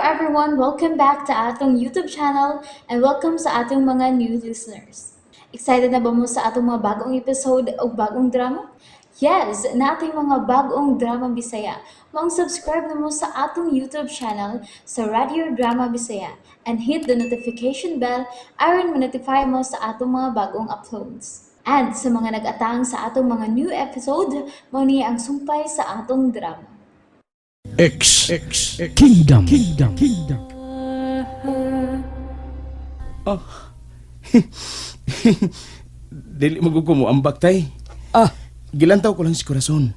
everyone! Welcome back to atong YouTube channel and welcome sa atong mga new listeners. Excited na ba mo sa atong mga bagong episode o bagong drama? Yes, nating mga bagong drama Bisaya. Maong subscribe na mo sa atong YouTube channel sa Radio Drama Bisaya and hit the notification bell aron ma-notify mo sa atong mga bagong uploads. And sa mga nag-atang sa atong mga new episode, mao ni ang sumpay sa atong drama. X, X Kingdom Kingdom Kingdom. Oh. Dili mo ko mo ambak, tay. Ah, Gilantaw ko lang si Corazon.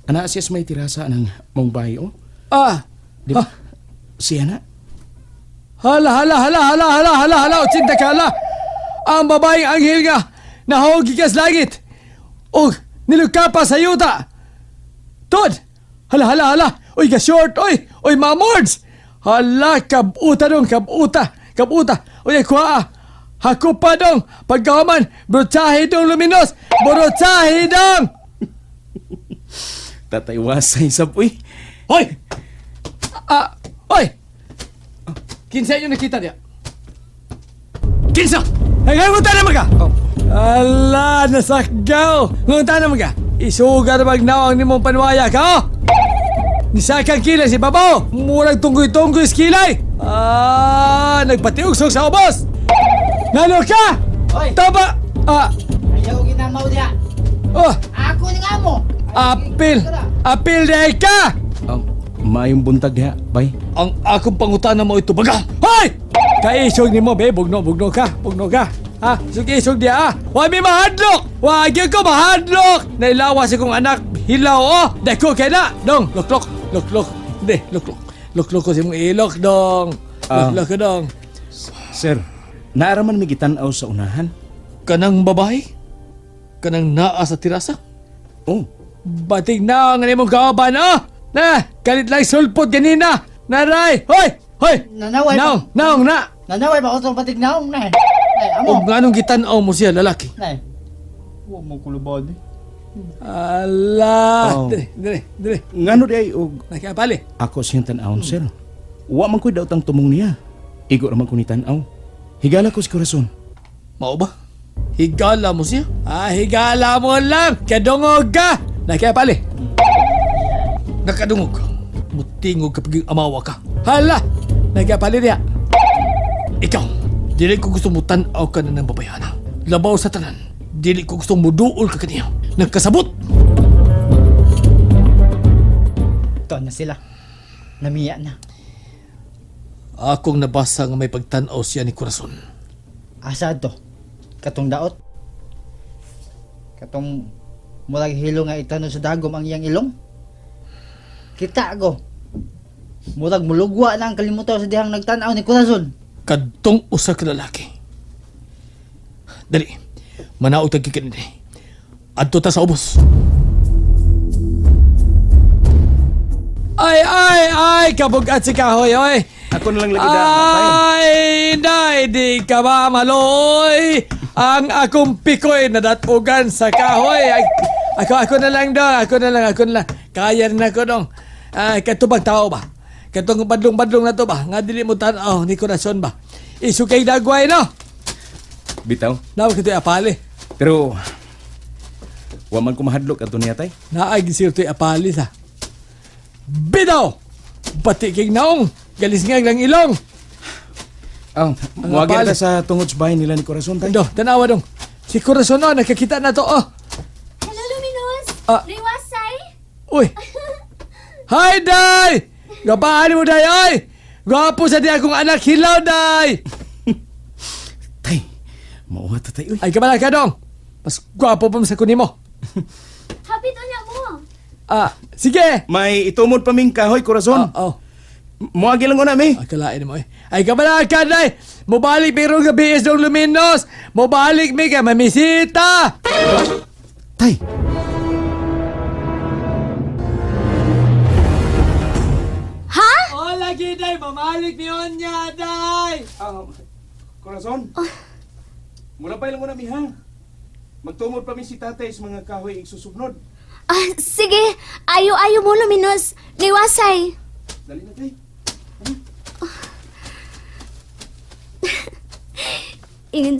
Ana siya sa may tirasa ng mong bahay, oh. ah. Di ba? Siya na. Hala, hala, hala, hala, hala, hala, hala, utsinta ka, hala. Ang babaeng anghel nga, nahog gikas langit. Og nilukapa sa yuta. Tod! Hala, hala, hala. Uy, ka short, uy. Uy, mamords. Hala, kabuta dong, kabuta, kabuta. Uy, kuha ah. Hakupa dong, pagkahuman, brutsahe dong luminos, brutsahe dong! Tatay wasay sab, uy. Hoy! Ah, hoy! Kinsa inyo nakita niya? Kinsa! Ay, ngunta na maga! Oh. Ala, nasakgaw! Ngunta na maga! Isugar magnawang nimong panwaya ka, oh! Nisakang kilay si Babaw! Murag tunggoy-tunggoy sa kilay! Ah, nagpatiugsog sa ubos! Ngano ka? Hoy! Taba! Ah, Ayaw ginamaw diha. oh, Ako ni nga mo. apil! Apil dahil ka! Oh, maayong buntag diha, bay. Ang akong pangutana mo ito baga. Hoy! Kaisog nimo be, bugno bugno ka, bugno ka. Ha? Sug isog diya ah. Wa mi mahadlok. Wa gyud ko mahadlok. Nailawas akong anak hilaw oh. Dako kay na. Dong, luklok, luklok. Di, luklok. Luklok ko sa imong ilok dong. Ah. Luklok ko dong. Sir, naaraman mi gitan-aw sa unahan. Kanang babae? Kanang naa sa tirasa? Oh, Batig na ang imong kauban oh. Na, kalit lang sulpot ganina. Naray, hoy! Hoy! Nanaway pa. Naong, naong na. Nanaway ba utong patig naong na. Nay, amo. Og nganong gitan-aw mo siya lalaki? Nay. Wa mo kulubad. Ala, Oh. dire, dire, dire. Ngano di ay og Nakiapali. ako siyang tan-awon, sir. Wa man ko'y daotang tumong niya. Igo ra man ko ni tan-aw. Higala ko si Corazon. Mao ba? Higala mo siya? Ah, higala mo lang. Kadungog ka. Nakiapali. Nakadungog. Mutingog kapag amawa ka. Hala, nakiapali niya. Ikaw, dili ko gusto mo tan-aw ka na ng babayana. Labaw sa tanan. Dili ko gusto muduol ka kaniya. Nagkasabot. To na sila. Namiya na. Akong nabasa nga may pagtan-aw siya ni Corazon. Asa to? Katong daot. Katong murag hilo nga itano sa dagom ang iyang ilong. Kita ko. Murag mulugwa na ang kalimutan sa dihang nagtan-aw ni Corazon. Kadtong usa ka lalaki. Dali, manaog tag gikan dinhi. Adto ta sa ubos. Ay, ay, ay, kabugat si kahoy, oy. Ako na lang lagi da, tay. Ay, day, di ka ba maloy? Ang akong pikoy nadatugan sa kahoy. Ay, ako, ako na lang dong, ako na lang, ako na lang. Kaya na ko dong. Ay, katubag tao ba? Katong badlong-badlong na to ba? Nga dili mo tanaw ni Corazon ba? Isukay dagway no? Bitaw. Nawag kato'y apali. Pero wa man ko mahadlok adto niya, tay. Naay gisir to'y apali sa. Bidaw! Pati kig naong! Galis nga lang ilong! Oh, muagi apali. na ta sa tungod sa bahay nila ni Corazon, tay. Ando, tanawa dong. Si Corazon no, nakakita na to oh. Hello, Luminos! Ah. Liwasay! Uy! Hi, Day! Gapaan mo, Day, ay! Gwapo sa di akong anak hilaw, Day! Tay, mauwa ta, tay, uy. Ay, kabala ka dong! Mas gwapo pa sa kunin mo. Happy to niya mo! Ah, sige! May itumod pa ming kahoy, Corazon. Oh, oh. Muagi lang ko na, mi. Ay, kalain mo eh. Ay, kabala ka, Day! Mubalik pero gabi is dong luminos! Mubalik mi kay mamisita! Tay. Ha? Oh, lagi, Day! Mamalik mi niya, Day! Ah, Corazon. Mula pa lang ko na, mi, ha? Magtumod pa mi si tatay sa mga kahoy igsusubnod. Ah, sige! Ayo-ayo mo, Luminos! Liwasay! Dali na, tay. Ingon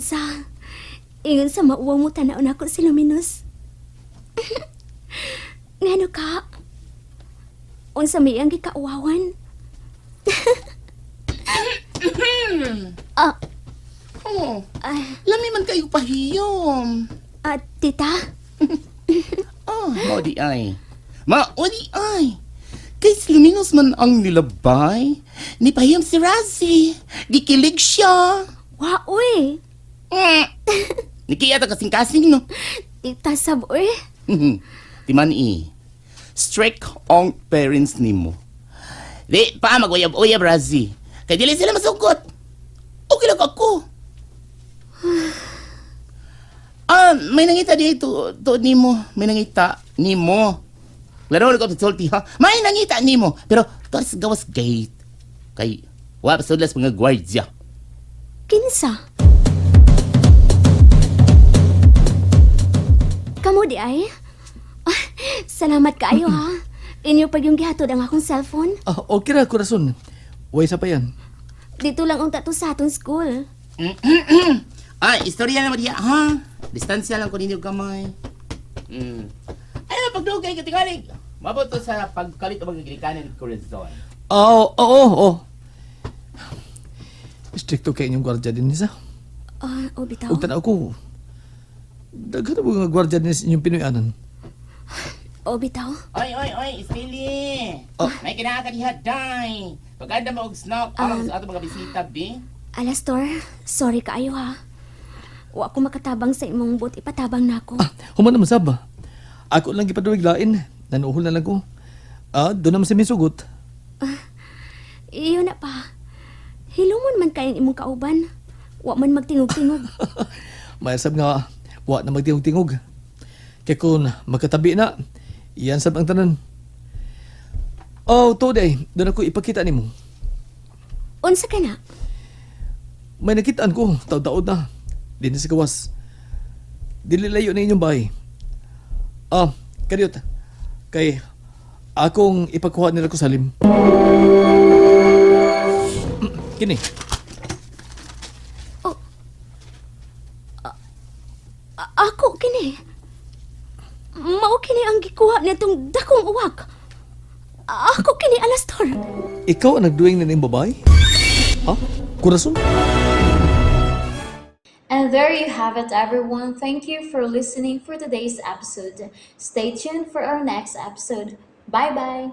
sa mauwaw mo tanaw nako si Luminous. Ngano ka? Unsa may ang gikauwawan? Ah, Oh, ay, lami man kayo pahiyom. ah, tita? Ah, mao di ay. Mao di ay. Kay si Luminos man ang nilabay. Ni pahiyom si Razzie. Gikilig siya. Wa, uy. Nikiya ta kasing-kasing no. Tita sab, uy. Timan i. Strict ang parents nimo. Di pa maguyab-uyab Razzie. Kay dili sila masugkot. Okay lang ako. Ah, may nangita dito to nimo, may nangita nimo. Laro ko sulti ha. May nangita nimo, pero to sa gawas gate. Kay wa pa sudlas mga gwardya. Kinsa? Kamo di ay? Ah, salamat kaayo ha. Inyo pag yung gihatod ang akong cellphone. Ah, okay ra, Corazon. Way sa pa yan. Dito lang unta to sa atong school. Ah, istorya naman diya ha. Distansya lang ko ninyo gamay. Ay, pagdugay ka tingali. Mabot to sa pagkalit o mga ginikanan ni Corazon. Oo, oo, oo. Stricto kay inyong gwardiya din sa. Ah, oh, bitaw. Ug tanaw ko. Daghan na mga gwardiya din sa inyong Pinoyanan. Oh, bitaw. Oy, oy, oy, Stili. Oh. May kinaka diha, day. Paganda mo og snack aron sa ato mga bisita, bi. Alastor, sorry kaayo ha. Wa ko makatabang sa imong but ipatabang nako. Ah, human naman sab. Ako lang gipaduwig lain. Nanuhol na lang ko. Ah, doon naman sa misugot. Iyo na pa. Hilumon man kayo imong kauban. Wa man magtingog-tingog. May sab nga, wa na magtingog-tingog. Kaya kung magkatabi na, iyan sab ang tanan. Oh, today, doon ako ipakita nimo. Unsa ka na? May nakitaan ko, taod-taod na. Di na sa gawas. Dili layo na inyong bahay. Ah, kadiyot. Kay akong ipakuha nila ko salim. Kini. Ako kini. Mao kini ang gikuha nitong dakong uwak. Ako kini Alastor. Ikaw ang nagduwing na ning babae? Ha? Kurason? And there you have it, everyone. Thank you for listening for today's episode. Stay tuned for our next episode. Bye bye.